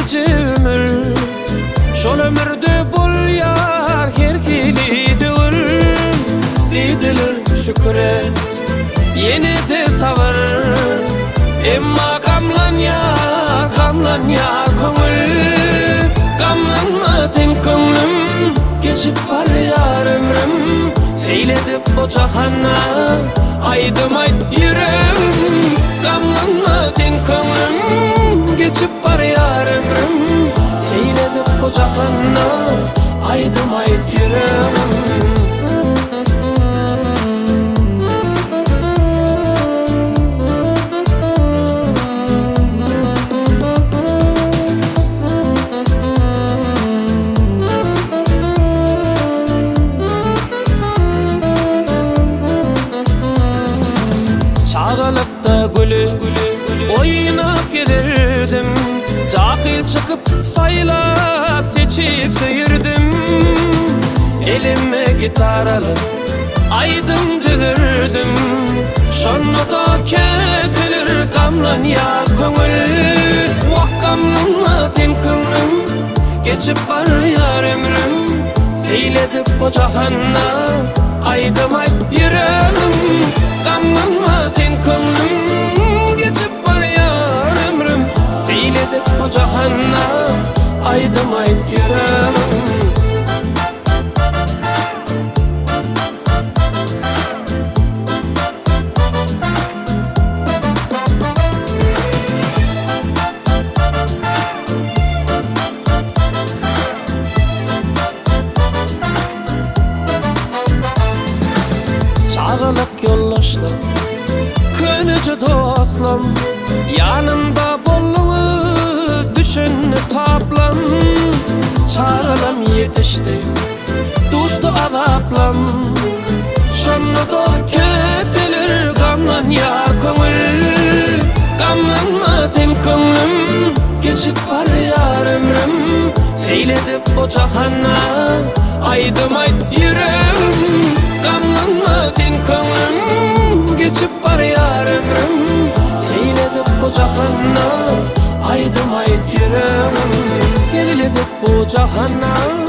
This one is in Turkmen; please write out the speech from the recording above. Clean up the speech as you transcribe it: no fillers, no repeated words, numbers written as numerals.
Ýekeje ömür Şol ömürde bolýar her hili döwür Diýdiler şükür et Ýene-de sabyr Emma gamlanýar, gamlanýar köňül Gamlanma sen köňlüm Geçip barýar ömrüm Seýl edip bu jahanda Aýdym aýt ýüregim Gamlanma sen köňlüm Geçip barýar ömrüm Seýl edip bu jahanda Aýdym aýt ýüregim. Çagalykda güli oýnap gezerdim Jahyl çykyp saýlap seçip söýerdim Elime gitar alyp aýdym düzerdim Şonda-da käteler gamlanýar köňül Wah gamlanma sen köňlüm Geçip barýar ömrüm Seýl edip bu jahanda Aýdym aýt ýüregim Gamlanma sen köňlüm Geçip barýar ömrüm Seýl edip bu jahanda Aýdym aýt ýüregim. Çagalyk ýoldaşlar, köneje dostlam, Ýanymda bolduňyz düşende taplam. Çagalam ýetişdi, duşdy azaplam, Şonda-da käteler gamlanýar köňül. Gamlanma sen köňlüm, geçip barýar ömrüm, Seýl edip bu jahana aýdym aýt ýüregim. Gamlanma sen köňlüm, geçip barýar ömrüm, Seýl edip bu jahana aýdym aýt ýüregim. Hezil edip bu jahana.